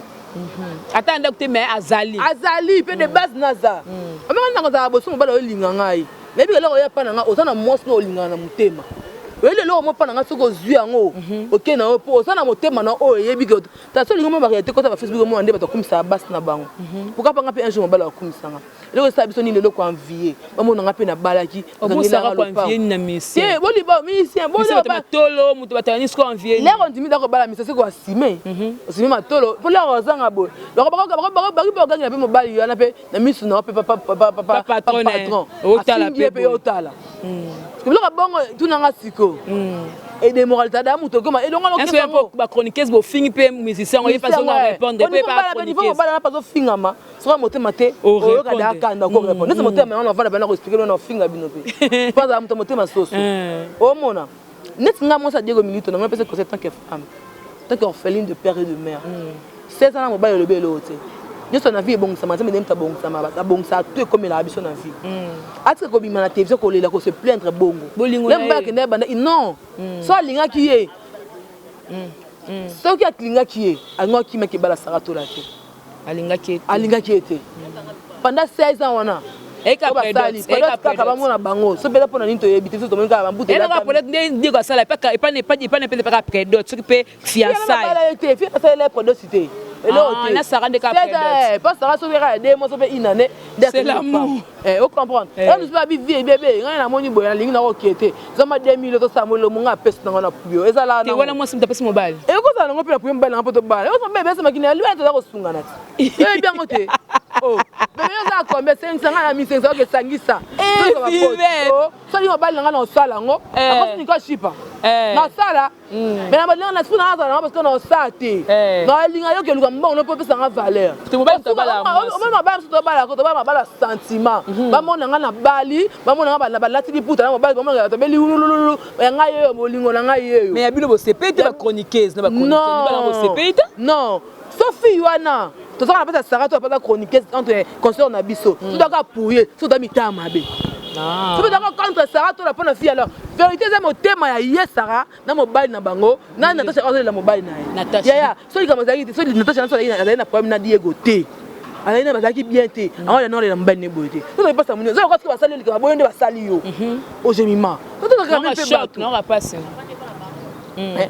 Ata ndako te, mais azali. Azali mpe de base naza omeka ndako azala boso mobali olinga ngai, nayebi eloko oya mpa na ngai, oza na mwasi na olingaka na motema, oyebi eloko mo mpa na ngai soki ozwi yango oke na yo mpo oza na motema na oyo oyebi ke ta so olingi mo baréalité kota bafacebook omona nde bato akumisaka basi na bango. Pourquoi mpa nga mpe un jour mobali akumisanga eloko esala biso nini, eloko envie bamonanga mpe nabalaki. Obosaka koenvie na musicien? Boliba musicien. Tolo moto batala nini siko envie? Lero ondimi da kobala musicien soki asime osime matolo mpo lero ozanga boye baki mpe ogangela mpe mobali wana mpe na misu na yo mpe patron afingi ye mpe yo otala biloko bongo tunanga siko edémoralité da moto okoma elongo. Bachroniqueuse bofingi mpe musicien oye mpe azonga répondre mpe. Mobala na mpe azofingama soki motema te oyoka da akanda okorépondre neti motema yango navanda bana koexpliquer bino na ofinga bino mpe mpo azala moto motema soso. Omona neti nga mwasi ya Diego Milito nango napesa conseil tant que femme, tant que orpheline de père et de mère, 16 ans na mobali olobi eloko te. Nyonso na vie ebongisama, Nzambe nde moto abongisama, abongisaka tout, ekomelaka biso na vie. Atika kobima na télévision, kolela, kose plaindre bongo. Bolingo Le na mobali ye. akende banda non, so alingaki ye, soki alingaki ye, alingaki akimaki ebala Sara Tola te. Alingaki ye te. Alingaki ye te pendant 16 ans wana. Eka oyo basali prédot, eka prédot kaka prédot. bamona bango so mpenza. Mpo na nini toyebi te? Biso tomoni kaka bambuta. Eloko prédot nde ndeko asala epa mpe kaka prédot, soki mpe fiançaille. Bala ye te, fi asalela ye prédot te, eloko Ah, te. na Sara nde kaka prédot. Po Sara soki kaka ya 2 mois, so mpe une année. C'est l'amour. Ocomprendre? Mosusu babi vie bebe, ngai namoni boye, nalingi nakokie te, zama 2000, tosala molomo, ngai apesi nango na puyo ezala. Te, wana mwasi moto apesi mobali. Ekozala nango mpe na puyo mobali nanga mpo tobala bebe esamakini ya libala, toza kosungana te, oyebi yango te. Oh, bebe oza combien? Sengisa ngai na misengisa, oke sangisa. Fivette. Soki mobali na ngai na osala yango, akosi shipa nasala, mais na balinga na siku na azala nango parce que na osala te. Nalinga yo keluka mbongo no mpo opesanga valeur. Te, mobali moto abala mwasi. Omoni mabala mosusu tobalaka, tobala mabala sentiment, bamona nga na bali, bamona nga balati liputa na mobali, bamona tobeli wulululu ya ngai yeyo, bolingo na ngai yeyo. Mais ya bino bosepeli te, bachroniqueuse na bachroniqueur libala bosepeli te. Non, so fille wana tozaka na mpesa Sara to apesa chroniqueuse entre consort na biso, so toka pour so toza mitama mabe, so tozaka contre Sara tola mpona fille. Alors vérité eza motema ya ye Sara na mobali na bango na Natasha azolela mobali na ye. Natasha. Yaya, so likambo ezalaki te, so Natasha naso azali na problème na Diego te, azali na bazalaki bien te, yango yana olela mobali ne boye te. So epasa monio eza lokola soki basali yo likambo boye nde basali yo ojemima, so tozalaka Naoka mpe choc, bato. Naoka pasi.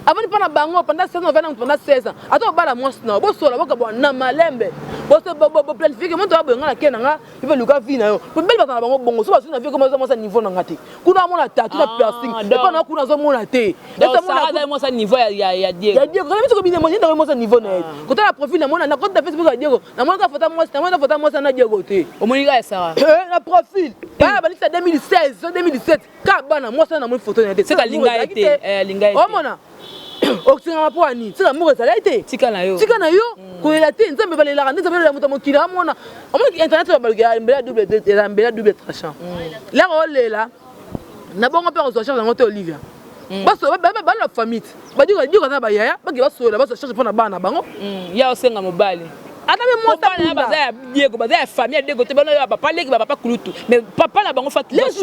Avandi mpa na bango pendant 16 ans, avandi pendant 16 ans, ata obala mwasi na yo, bosola, bokabwana na malembe, boplanifie moto aboye nga na ke na nga mpe luka vie na yo. Po mibali bazala na bango bongo, so bazwi na vie koma eza mwasi ya niveau na nga te, kuna amona tatu na piercing, epa na kuna azomona te. Donc Sara azali mwasi ya niveau ya Diego. Ya Diego kana biso kobina mwasi ndako, mwasi ya niveau na ye. Kotala profil, namona na compte na Facebook ya Diego, namoni ka foto mwasi, namoni ka foto mwasi na Diego te. Omoni kaka ya Sara. Na profil bana balisa 2016 so 2017, ka bana mwasi wana, namoni foto na ye te. Seka alinga ye te, alinga ye te. Omona otingama mpo ani tika moko ezalaki te. Tika na yo. Tika na yo, kolela te. Nzambe balelaka nde Nzambe alela moto ya mokili amona. Omoni internet oyo baluki ya mbela double, eza mbela double tranchant. Lero olela na bongo mpe kozwa charge yango te. Olivia, bana famille te, badiko diko aza bayaya, bake basolela, bazwa charge mpo na bana na bango. Ya osenga mobali. Ata mpe mwasi. Bana abunda. Baza ya Diego, baza ya famille ya Diego te, bana ya papa leki, bapapa kulutu, mais papa na bango fa charge.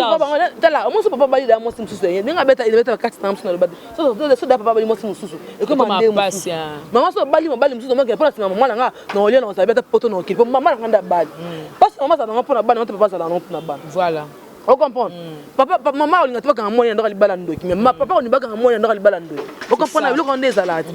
Tala, mwasi papa bali da mwasi mosusu ye ndenge abeta ebeta kati na mosusu na loba te, so da papa bali mwasi mosusu ekoma Ekoma nde pasi, mosusu. ah. Mama so bali mobali mosusu, omake mpona nsima mama na nga na olia na kozala ata poto na okili, po mama na nga nde abali. Mpasi mama azala nango mpona bana te, papa azala nango mpona bana. Voilà. Ocomprendre? Papa, mama olinga te bakanga mwana ya ndako libala ndoki, mais papa olinga bakanga mwana ya ndako libala ndoki. Ocomprendre? Biloko nde ezalaka te.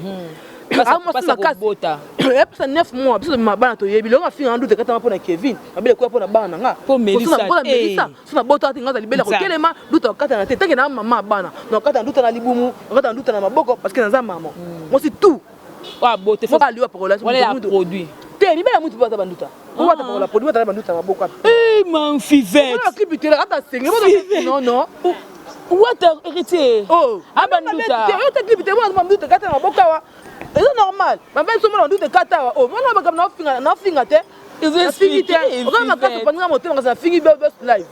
Pasa- Ah, mwasi pasa makasi. kobota. Epesa 9 mois, biso tobima bana, toyebi lelo afinga ndute katama mpona Kevin, mabele ekoya mpona bana na nga. Mpo Melissa, mpona Melissa. So nabotaka te, nga aza libele Nza. kotelema, nduta kokatana te. Tanke na mama ya bana, nakokatana nduta na libumu, nakokatana nduta na maboko, parce que naza mama mwasi tout. Oyo abote. Mobali oyo apakola Wana ya produit. Te, mibali ya mutu mpe baza banduta, oyo atapakola produit, batala banduta na maboko. Eh, man Fivette. Clip te, ata senge. Non, non. Wata héritier. Oh. Abanduta. Te, clip te, mwana banduta kata na maboko awa, eza normal. Bambe biso mona banduta kata awa, oh, mwana makambo naofinga, naofinga te. Ezo Nafingi te. expliquer, Okomi makasi. Fivette. Opandinga motema kasi nafingi best live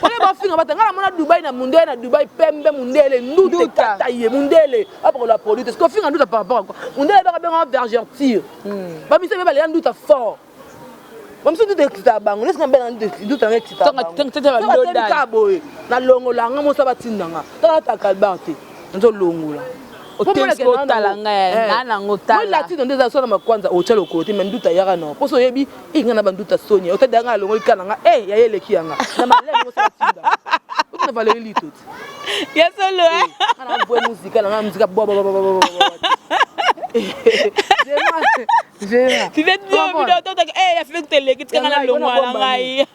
wana bafinga bata. Ngai namona Dubai na mundele, na Dubai pembe, mundele ndute. Nduta. Kata ye mundele apakola produit te. Soki ofinga nduta par rapport à quoi? Mundele baka benga vergerture, bamisa mpe balela nduta fort, bamiso nduta ekitaka bango nesi nga nduta nanga ekitaka. Tanga- Kaka boye nalongola nga mosa batindanga, tanga nataka kalbar te, nazolongola. Otelisi otala ngai, na nango tala. Latino nde eza so na makwanza, otya lokolo te, mais nduta yaka na mposo oyebi e nga na banduta soni otadi nga alongoli ka na nga e yaye eleki yanga na maleme mosa batinda otina Valeri Lito te. Ya solo, eh? Nga na voix musika na nga musika bo bo bo bo bo bo. Fivette, bio bino totaka eh ya Fivette teleki, tika nga na longwa na ngai.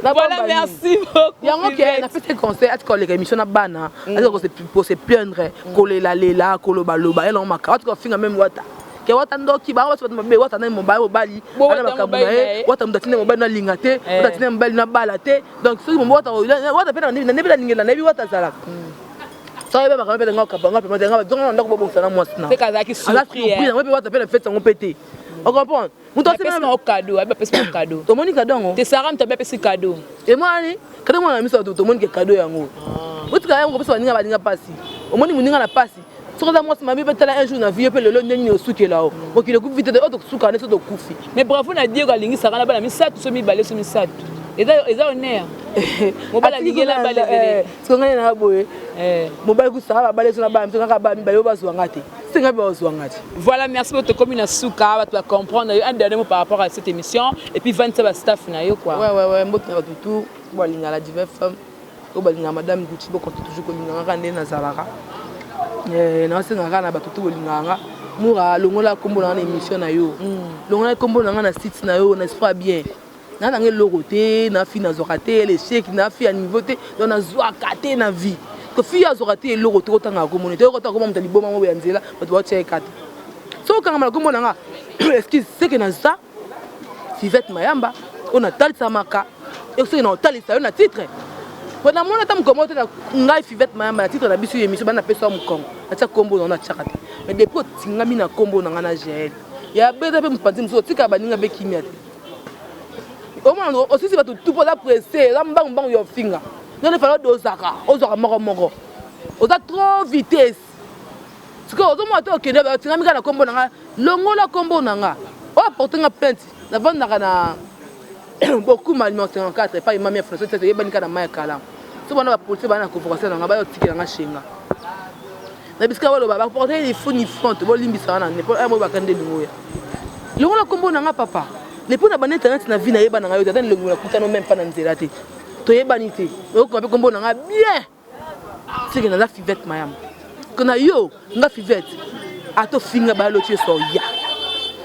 Voilà, merci beaucoup. Yango ke Fivette. Napesi conseil, atika koleka émission na bana, atika kose plaindre, kolelalela, kolobaloba ye nango makambo, atika kofinga meme Wata ke Wata ndoki, bango basi bato mabe. Wata nani? Mobali, mobali Bo ana Wata makambo mobali na na ye. ye. Wata moto atinda mobali nalinga te, Wata atinda mobali nabala te. Donc soki Wata, Wata mpe na nde mpe nalingela, nayebi Wata azalaka so ayeba makambo mpe nga okapa nga mpe nga zonga na ndako, bobongisa na mwasi na Seka azalaki aza surpris, surpris yango mpe Wata mpe na fete yango mpe te. Ocomprendre? Moto Apesi na cadeau, abe apesi na cadeau. Tomoni cadeau yango. Te, Sara moto abe apesi cadeau. Emwani cadeau mwana miso bato, tomoni ke cadeau yango otika yango kopesa baninga, baninga mpasi. Omoni moninga na mpasi. Soki oza mwasi mabe mpe tala un jour na vie yo mpe lelo ndenge nini osukela yo. Mokili ekufi te, oyo tosuka nde so tokufi. Mais bravo na Diego alingisaka na bana misato so mibale so misato. Eza eza honneur. Mobali alingela bana ebele. Siko ngai na boye. Mobali kusaka ba bale so na bana misato kaka bana mibale oyo bazwa nga te. Se ngai bazwa nga te. Voilà, merci beaucoup tokomi na suka bato ba comprendre un dernier mot par rapport à cette émission et puis vantisa ba staff na yo quoi. Ouais ouais ouais, mbote na bato tout balingaka la divers femme. Oyo balingaka madame Gucci bo continue toujours kolinga nga kaka nde nazalaka. Eh, nasenga kaka na bato to bolingaka nga. Mura longola kombo na nga na émission na yo. Longola kombo na nga na site na yo, na esprit bien. Na nanga eloko te, na fi nazwaka te, l'échec na fi ya niveau te, donc nazwaka te na vie. Ko fi azwaka te eloko te kotanga kombo te, kotanga kombo moto liboma moko ya nzela, bato batia ye kata. So okangama na kombo na nga, excuse, c'est que naza Fivette Mayamba oyo natalisamaka soki na otalisa yo na titre po namoni ata mokongo te na ngai Fivette Mayamba na titre na biso émission bana napesa yo mokongo natia kombo na natiaka te mais depuis otingami na kombo na ngai na GL ya beta mpe mopanzi mosusu otika baninga mpe kimia te omona osisi bato tu mpo oza presse oza mbangu mbangu ya ofinga nde fala odozaka ozwaka moko moko oza trop vitesse. Sikoyo ozomona te okende otingami kaka na kombo na nga, longola kombo na nga. Oyo aporte nga plainte, navandaka na Bokuma numéro 54 epai mami ya François Tete eyebani kaka na mai ya kalamu. So bana ba policier bana na convocation na nga baya otikela nga shenga. Na bisika baloba ba porte ifuni front bolimbisa wana ne po mo bakande lingo ya. Longola kombo na nga papa. Ne po na bana internet na vie na yeba na nga yo tata nilongola kutano même pas na nzela te. Toyebani te. Okoma pe kombo na nga bien. Seke naza Fivette Mayamba. Kona yo nga Fivette ato finga ba loti so ya.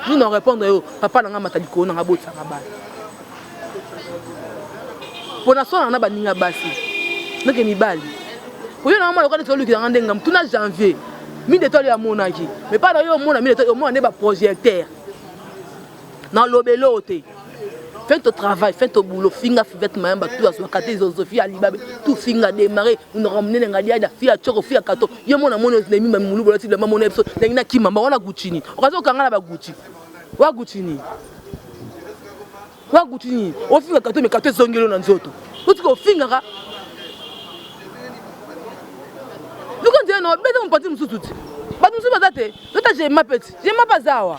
Nous na répondre yo papa na nga mata likolo na nga botisa nga bana. Pona sona na baninga basi. Nake mibali. Oyo na mwana lokana tolukila nga ndenga mutuna janvier. Mine étoile ya monaki. Mais pas na yo mona mine étoile omona nde ba projecteur. Na lobelo te. Fais ton travail, fais ton boulot, finga Fivette Mayamba, tout azwaka te Zofi Alibabe, tout finga démarrer, munoko munene ngadiada, fia choko, fia kato. Yo mona mona nemi ma mulu bolati bilamba mona biso, ndenge na kima, wana Gucci. Okazo kanga na ba Gucci. Wa Gucci ni. Wa Gucci ni. Ofinga kato mais kato ezongelo na nzoto. Otika ofingaka. Luka nzela na obeta mopanzi mosusu ti. Bato mosusu baza te. Zota jema peti. Jema pa zawa.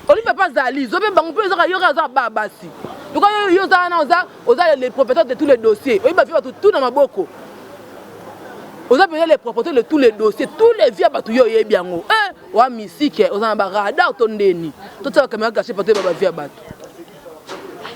Olive pa zali. Zope bango pe ezaka yoka aza ba basi. Luka yo yo za na oza oza le propriétaire de tous les dossiers. Oyi ba vie bato tout na maboko. Oza penza le propriétaire de tous les dossiers, tous les vies bato yo oyebi yango. Eh, wa mystique, oza na ba radar to ndeni. To tia ba caméra cachée bato ba vie bato.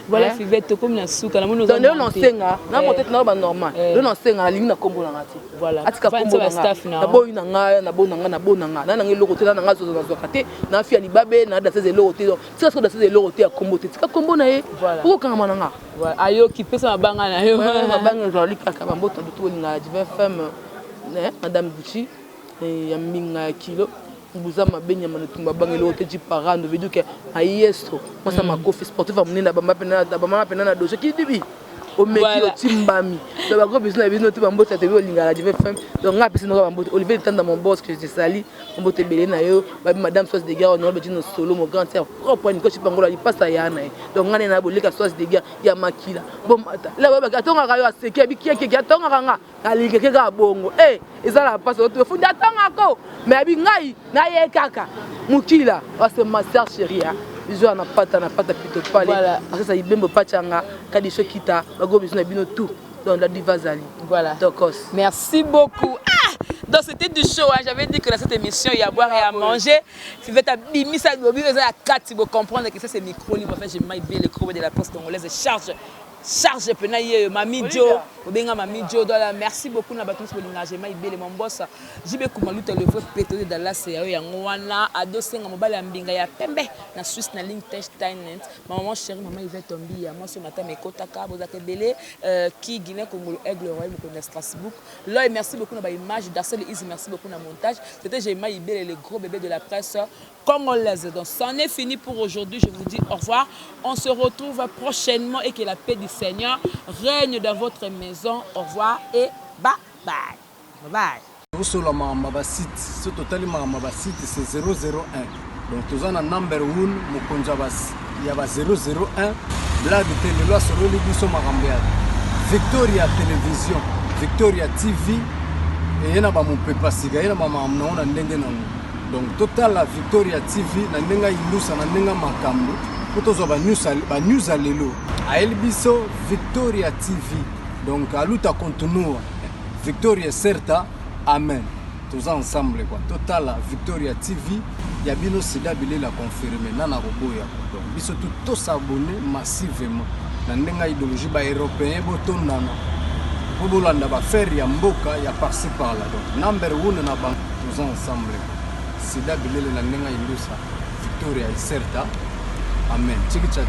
Voilà eh? Fivette tokomi na suka namoni oza lelo nasenga na motete na ba normal lelo nasenga nalingi na kombo na nga te voilà atika kombo na nga naboyi na nga naboyi na nga naboyi na nga na nanga eloko te na nanga zozo nazwaka te na fia libabe na dasese eloko te donc tika soko dasese eloko te ya kombo te tika kombo na ye poko kangama na nga ayoki pesa mabanga na yo mabanga ezali kaka bambota butu olingaka divin femme madame Gucci ya mbinga ya kilo Buza mabe nyama na tumba banga eloko te jiparando veut dire que maestro mwasa makofi sportif ya monene abamba pena abamba pena na dossier kidibi omeki Voilà. otimbami donc ba gros bisous na bino tout bambote ya tobi olingaka la divin femme donc nga apesi noka bambote Olivier Litanda mon boss que je te salue bambote ebele na yo babi madame soise de guerre honorable Dino Solo mon grand sœur propre Nico Chipangola lipasa ya na ye donc nga ne na boleka soise de guerre ya makila bomata la bayebaki atongaka yo aseki abi kiekiekie atongaka nga Nalingaki kaka bongo eh eza na pasi oto fundi atanga ko mais abi ngai na ye kaka mukila parce ma sœur chérie hein biso na pata na pata pito pale voilà. Asasa ibembo pachanga kadiso kita bago biso na bino tout donc la diva zali voilà tokos merci beaucoup ah donc c'était du show hein. J'avais dit que dans cette émission il y a à boire et à manger. Fivette abimisa lobi eza ya kati bo comprendre que ça c'est micro libre en fait j'ai maille bien le creux de la presse congolaise charge Charge pena yeyo mami Joe obenga mami Joe dola merci beaucoup na bato nyonso bolingaka Jema Ibele mon boss JB Kumaluta le vrai pétrolier de Dallas ya yo yango wana ado senga mobali ya mbinga ya pembe na Suisse na Liechtenstein ma maman chérie maman Yvette Mbiya mwasi oyo matama ekotaka bozalaka ebele euh, ki Guinée Congolo Aigle Royal mokonzi ya Strasbourg Loy merci beaucoup na ba image Darcel Easy merci beaucoup na montage c'était Jema Ibele le gros bébé de la presse congolaise. Donc, c'en est fini pour aujourd'hui. Je vous dis au revoir. On se retrouve prochainement et que la paix du Seigneur règne dans votre maison. Au revoir et bye bye. Bye bye. Tosola makambo ya basite so totali makambo ya basite c'est 001 donc toza na number 1 mokonzi ya ba 001 blague te lelo asololi biso makambo ya Victoria Television Victoria TV. Eye na bamopepa sika, eye na bamakambo nango na ndenge nango. Donc totala Victoria TV na ndenge ayindusa, na ndenge makambo, mpo tozwa banews ya lelo. Ayeli biso Victoria TV. Donc a luta continua, victoria certa, amen. Toza ensemble quoi. Totala Victoria TV ya bino, Sida Bilela confirme nana koboya. Donc biso tu tos'abonner massivement na ndenge ya idéologie. Baeuropéen botondana mpo bolanda baaffaire ya mboka ya par-ci par-là. Donc number one na bango, toza ensemble. Sida Bilele na ndenge ya indusa, victoria certa, amen. Tiki cha.